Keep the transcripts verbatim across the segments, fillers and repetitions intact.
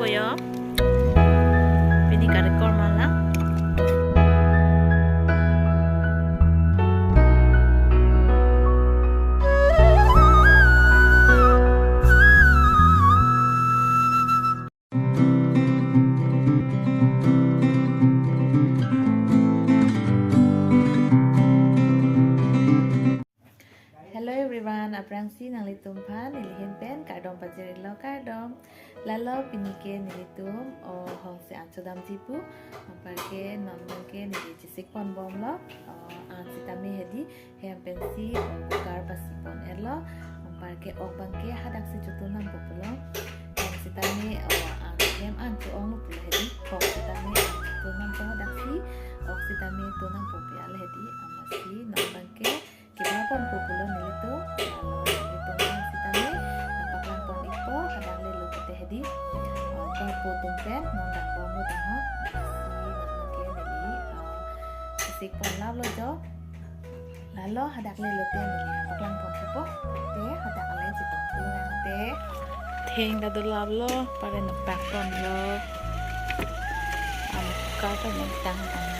Yo. Pini ka record ma lang. Hello everyone, aphrangsi nanglitumphan nelihin pen kardom pajirlo, kardom. Lalo pini ke nelitum o hongse an chodamji pu, anparke non abangke neli chesik ponbomlo, o an sitame hedi hem pensi o cooker pasi pon-etlo, anparke ok abangke hadaksi chotunam pu pulo. Hem sitame o an hem an cho-onglo pulo hedi, ok sitame an chotunam pu hadaksi, ok sitame tunam pu pi-al hedi, amatsi non abangke kibla ponpo pulo nelitum, lalo nelitum an sitame nangpaklang pon-ikpo, hadak lelo pute hedi. O, korpo atum pen non dangbomlo tangho, amatsi non abangke neli, o, chesik ponlaplo jo. Lalo hadak lelo pute neli nangpaklang ponpo. Te hadak ale chetong pulo nang te. Theng ta dolaplo, pare nangpak ponlo. Am, cooker ta nangtang tang.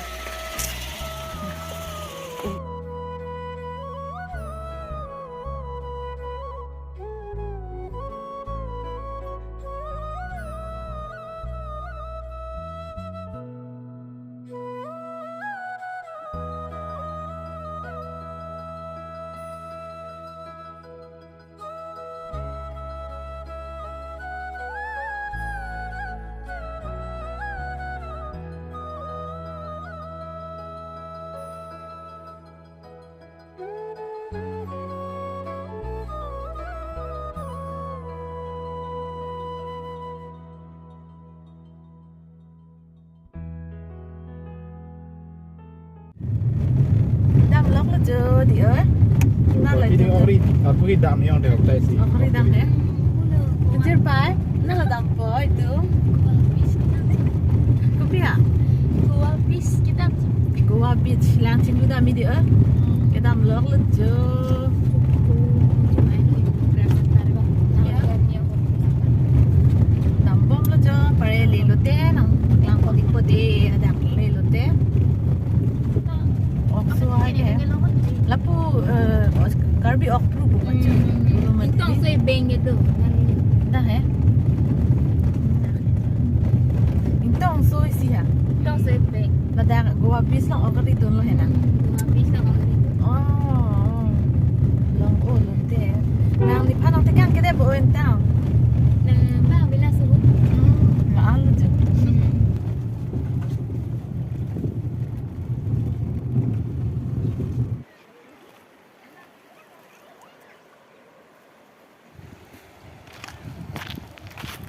Damloklo jo di oi. Nalo. Pini itu. Okri, okri dam yang dek tai si. Okri dam dek. Kecil pai. Nalo dampo itu. Kopi ya? Goa Beach kita. Goa Beach lang chinglu dam di oi. Kedamloklo jo. Ya. Dambomlo jo, pare lelo te nanglang pon-ikpo de, hadak lelo te. Ok so ahe. Lapu, eh, Karbi ok pru bu macam. Hmm. Belum mati. Ingtong so-i bank itu. Dah, eh? Ingtong so-i si ha. Ingtong so-i bank. Ladak Goa Beach along ok ridunlo he na. Hmm, Goa Beach along ok ridun. Oh. Long-o lo te. Nangliphan nangtekang ke de bo intang. Nang ba bila suhu. Hmm, ma-al jo. Hmm.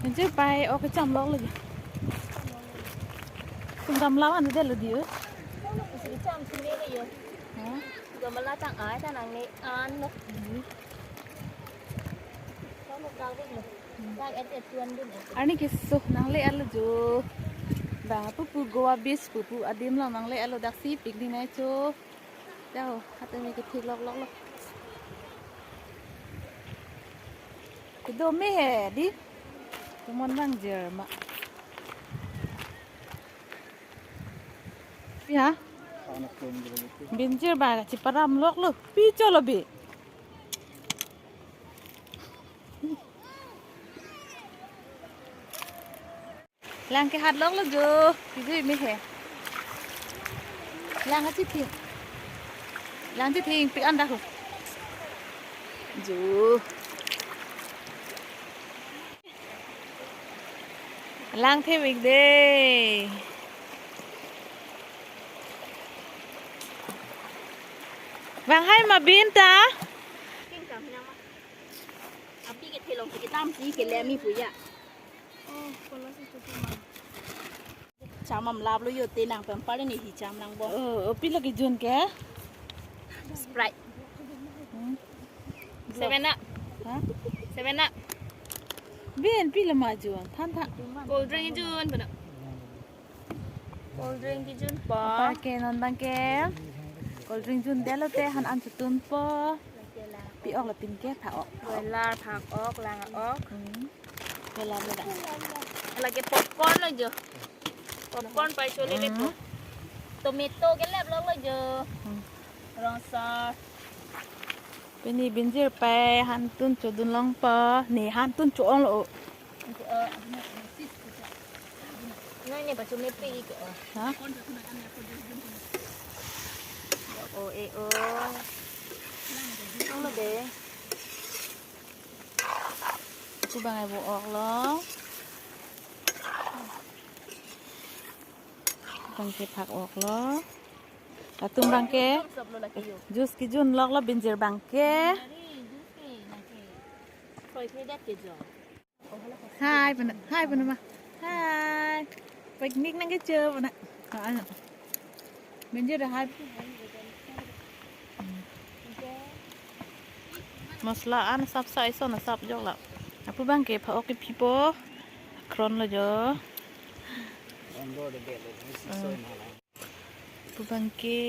Anchot pai, ok kechamlok lagi. Tum damlo an de lo di oi. Kechamsi me lo yo. Ha? Gamla tang ai ta nangne an lo. Hmm. Kamu kawin lo. Kak et et tuan dun et. Arni keso nangle-etlo jo. Ba pupu Goa Beach pupu adim lo nangle-etlo, daksi picnic nangcho. Jao, hata me kethek loklok lo. Kedo me he di. Tomon bang jer ma. Ya. Binjir ba kachiparamlok lo. Pi cholo bi. Lang kehatloklo jo, kejui me he. Lang kachithing. Lang chithingpik an dak ho. Jo. Lang thevik de. Vang hai ma bin ta? King kam hinang ma. Api kethe along si kedamsi kele me pu ya. Oh, kono si tutu ma. Cham damlaplo yo, te nang pempar ni hi cham nang bo. Oh, oh, pi lagi jun ke? Sprite. Hmm. Seven Up. Ha? Seven Up. Bin pi lama jun, than than. Cold drink jun, bana. Cold drink kejun po. Anparke non abangke cold drink jundetlo te han an chotunpo. Pi ok lo pin ke, phak ok. Broiler, phak ok, lang ok. Hmm. Broiler lo da. Lake popcorn lo jo. Popcorn pai chole le po. Hmm. Tomato ke lep lo lo jo. Hmm. Rong sar. Pini binjir pai hantun chodun longpo. Ne hantun cho-ong lo. Nang ne pacho mepi ke. Ha? O e o. Ang lo de. Pu bang ai vo-ok lo. Bang ke phak-ok lo. Atum bang ke juice kejun lok lo binjir bang ke. Hi, puna. Hi, puna ma. Hi. Picnic nang kecho, puna. Ah, ano. Binjir dah hi. Masala an sap sa ison sap jok la. Apu bang ke phak-ok ke pipo. Kron lo jo. Apu bang ke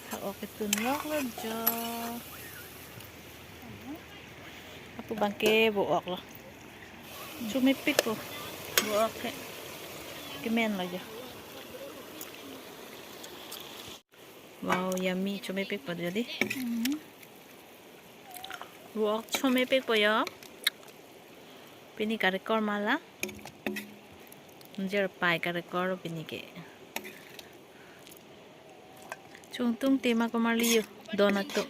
phak-ok ketun lok lo jo. Apu bang ke vo-ok lo. Chomepikpo. Vo-ok ke. Kemen lo jo. Wow, yummy, chomepikpo jo di. Hmm. Vo-ok chomepikpo jo. Pini karekor ma la. Binjir pai karekor pini ke. Chungtung tema komarli yo, don atum.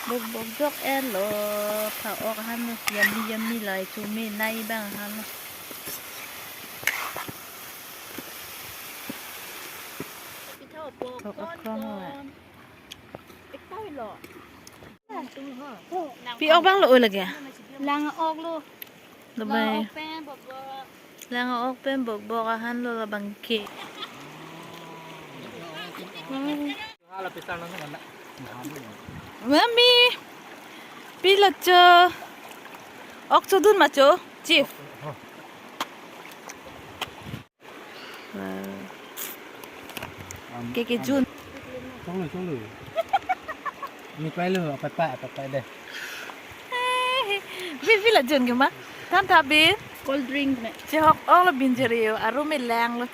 Bok bok jok elo, phak-ok han lo, yummy yummy lai chome nai bang han lo. Phak-ok kong lo. Pi-ok bang lo o lake. Lang-ok lo. Dabai. Lang-ok pen bok bok. Lang-ok pen bok bok ahan lo labang ke. Mami. Pi lo cho. Ok chodun ma cho. Chief. Wow. Ke kejun. Cholo, cholo. Ni pai lo, apai pai, apai pai deh. Bin, bin la jun ke ma? Than tha bin. Cold drink ne. Chehok-ok lo binjir yo, arum elang lo.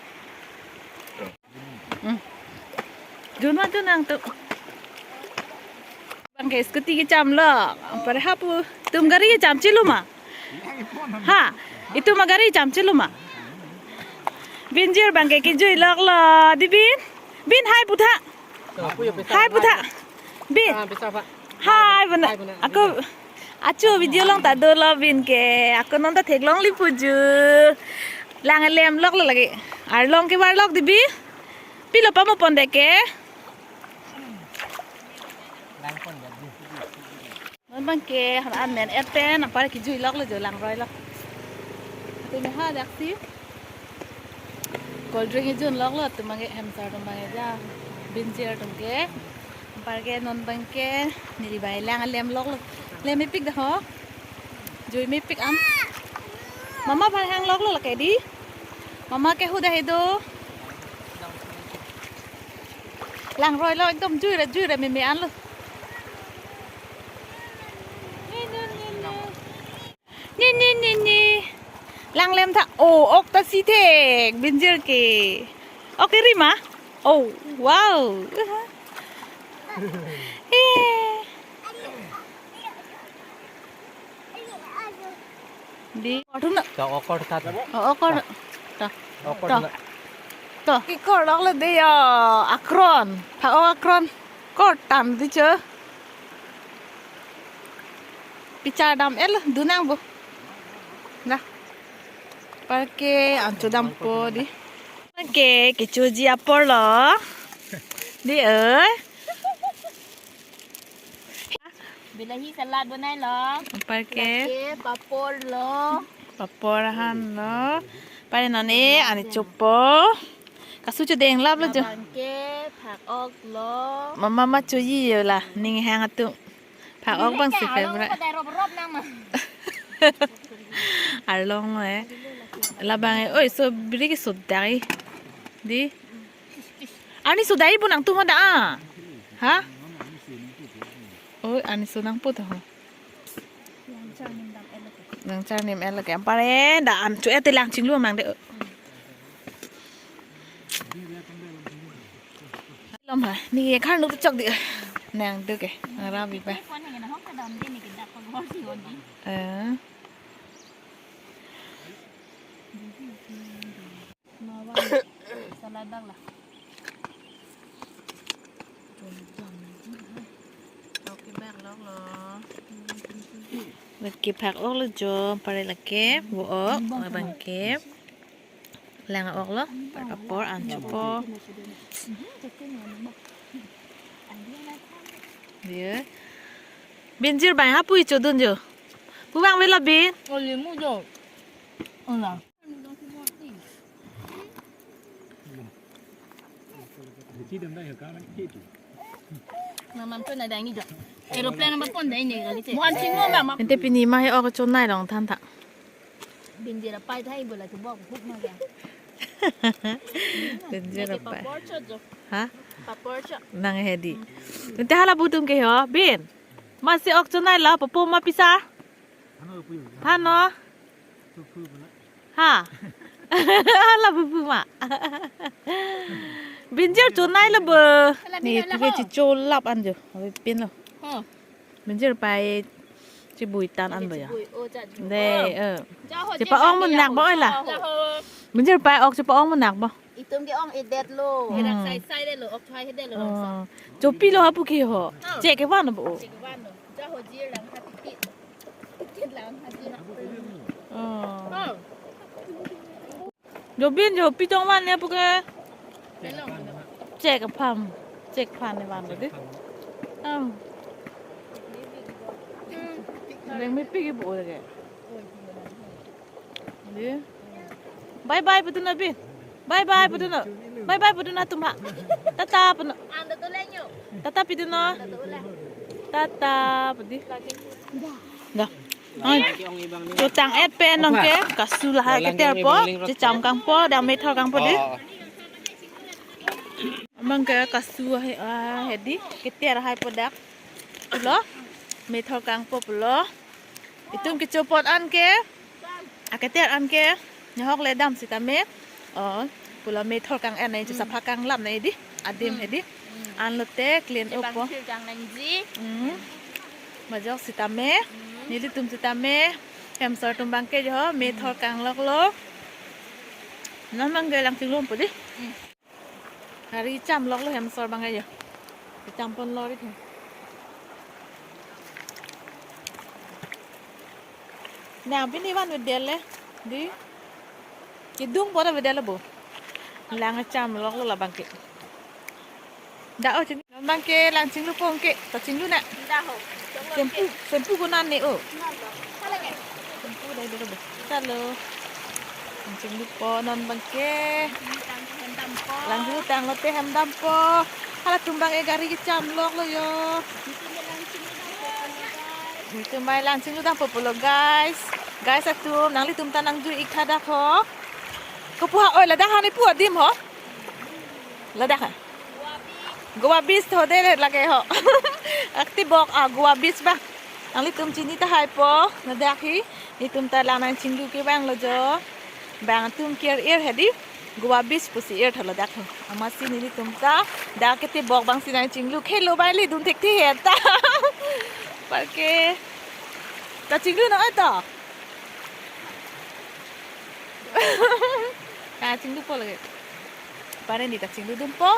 Hmm. Jun ma jun nangtum. Bang ke scooty kecham lo. Anpar hapu. Tum gari kecham chelo ma? Ha? Itum ma gari kecham chelo ma? Binjir bang ke kejui lok lo. Di bin? Bin hi pu tha. Hi pu tha. Bin. Hi pu na. Ako achu video along ta dolo bin ke. Ako non ta theklonglepo ju. Lang lem lok lo lake. Arlong kevar lok di bin. Pilo pamo pon de ke. Non bang ke, han an men et pen, anpar kejui lok lo jo langroi lok. Atum ha daksi. Cold drink kejun lok lo, atum bang ke hem sar atum bang ke ja. Binjir atum ke. Anpar ke non bang ke, neli bai lang lem lok lo. Lemmepik dah ho. Juimepik am. Mama bai hang lok lo lake di. Mama ke hu dah he do. Langroi lo ekdom jui ra jui ra meme an lo. Ni ni ni ni. Lang lem tha. Oh, ok ta si thek. Binjir ke. Ok ri ma? Oh, wow. Eh. Di. Atum na. To okor tha. Oh, okor. To. Okor tha. To. Kekor lok lo de yo. Akron. Phak-ok akron. Kor tam di cho. Pichar dam el dunang bo. Dah. Anpar ke an chodampo di. Anpar ke kechoji apor lo. Di eh. Bilahi salad bonai lo. Anpar ke. Lake papor lo. Papor ahan lo. Pare non e ani chopo. Kasu chodeng lap lo jo. Bang ke phak-ok lo. Mama ma choji yo la ning hang atum. Phak-ok bang si favorite. Rop rop nang ma. Arlong lo eh. Labang eh. Oi, so biri ke so dai. Di. Ani so dai bu nangtum ho da. Ha? Oh, ani so nangpo to ho. Nang char nem el ke. Ampare da an chu ete lang chinglu mang de. Lom ha, ni ke khar nuk chok di. Nang du ke, nang ra bi pa. Eh. Salad bang la. Oke, bak lok lo. Lake phak ok lo jo, pare lake, vo ok, abang ke. Lang ok lo, par papor, an chupo. Dia. Binjir bai ha pui chodun jo. Pu bang vela bin. Oli mu jo. Ola. Mama pun ada ini jo. Aeroplane apa pun ada ini kali cek. Mo an chinglo mama. Ente pini ma he ok chonai long than tha. Binjir apai thai bola chubok hup ma ya. Binjir apai. Papor chot jo. Ha? Papor chot. Nang he di. Ente hala budung ke ho, bin. Masi ok chonai la, papo ma pisa. Hano. Ha. Hala pupu ma. Binjir chonai lo bo. Ni puke chicho lap an jo. Abi pin lo. Oh. Binjir pai chibui tan an bo ya. Chibui, oh, ja, chibui. De, oh. Eh. Jaho, chepa jaho, ong mo jaho, nak bo oi la. Jaho. Binjir pai ok chepa ong mo nak bo. Itum ke ong edet lo. Hmm. Erak sai sai de lo, ok thai he de lo, oh, rong sa. Chopi lo ha puke ho. Oh. Chek ke van bo. Chek ke van lo. Jaho jir lang ha titit. Titit lang ha jir. Oh. Oh. Jo bin jo pi tong van ne puke. Hello. Chek aphan. Chek aphan ne van lo de. Oh. Reng me pi ke bo lake. Bye bye pu dun na bin. Bye bye pu dun na. Bye bye pu dun na tum ha. Tata pu na. Tata pi dun na. Tata pu di. Da. Ai. Chotang et pen nong ke kasu lahai keter po. Checham kangpo, dam methor kangpo di. Abang ke kasu hai, ah, hedi keter hai po dak. Pulo. Methor kangpo pulo. Itum kecho apot an ke, aketer an ke, nahok le dam sitame. Oh, pulo methor kang-en nai, hmm, chusapha kanglap nai di, adim, hmm, hedi. Hmm. An lote clean up po. Chepang kang nangji. Hmm. Majok sitame, hmm, nelitum sitame, hem asor atum abang ke jo, methor, hmm, kanglok lo. Non abang ke lang chinglu po di. Hmm. Gari cham lok lo hem asor abang ke jo. Cham pon lo ri the. Nang pini van vedel le. Di. Kedung pora vedel bo. Lang cham lok lo labang ke. Da o ching. Labang ke lang chinglu pon ke. Ta chinglu na. Da ho. Sempu, sempu ko nan ne o. Sempu dai dolo bo. Chalo. Lang chinglu pon non abang ke. Lang chinglu tang lote hem dampo. Halatum abang ke gari kecham lok lo jo. Itum mai lang chinglu dampo pulo guys. Guys atum nanglitum ta nangjui ik tha dak ho. Kopu ha oi ladak ha ne pu adim ho. Ladak ha. Goa Beach tho de lake ho. Ak ti bok a Goa Beach ba. Nanglitum chini tahai po. Ladak hi. Netum ta lang nangchinglu ke abang lo jo. Bang atum kir ir hedi. Goa Beach pusi ir tha ladak ho. Amatsi netum ta. Dak ke ti bok abang si nangchinglu. Khelo bai le dun thek the he ta. Parke. Ta chinglu na oi to. Ta chinglu po lake. Pare ni ta chinglu dun po.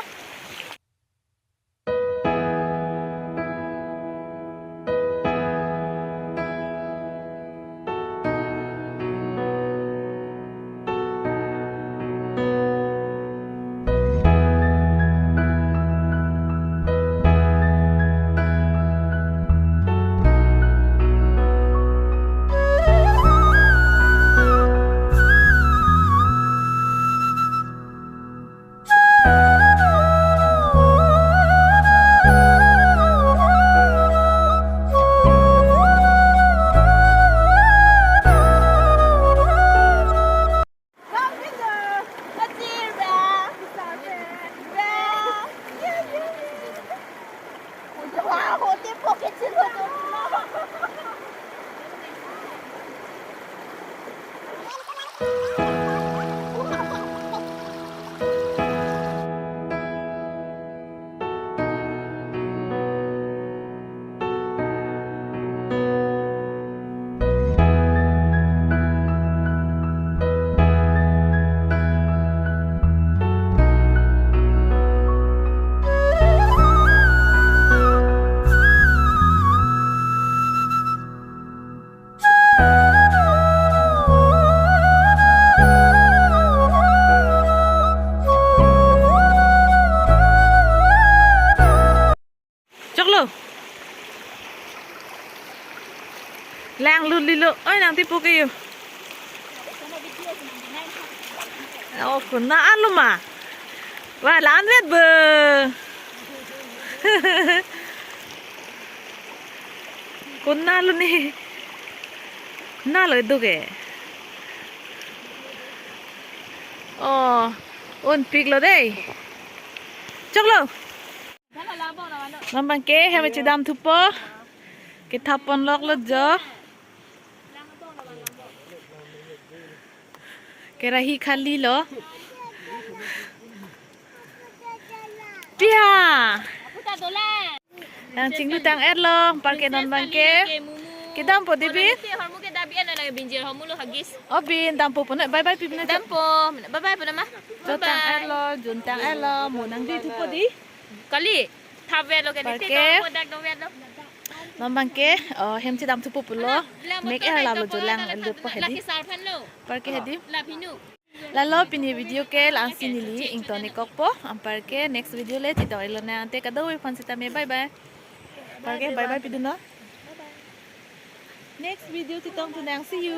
Choklo. Lang lut lilo. Oi, nangtipo ke yo. Oh, konat lo ma. Wah, la-an vet be. Konat lo ne. Konat lo do ke. Oh, unpik lo dei. Choklo. Non abangke hem chedam thupo. Kethap ponlok lo jo. Kerahi khali lo. Pia. Nangchinglu tang-et lo, anparke non abangke. Kedampo dei bin. Hormu ke dabi ana lagi binjir hormu lo hagis. Oh bin, dampo pon, bye bye pi bin. Dampo, bye bye pon ma. Jo tang-et lo, jun tang-et lo, mo nangji thupo dei. Kali, thap vet lo ke, anparke. Thap vet lo. Non abangke, oh, hem chedam thupo pulo. Mek er la lo jo lang lo po hedi. Laki sar phan lo. Anparke hedi. La phinu. Lalo pini video ke la-ansi neli ington-ik kokpo. Anparke next video le chedon-ik lonang, ante kadokave aphan sitame bye bye. Anparke bye bye pidun non. Next video chetong thunang, see you.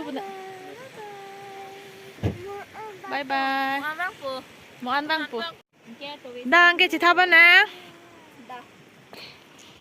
Bye bye. Mo an vangpo. Mo an vangpo. Dang ke chethap nang.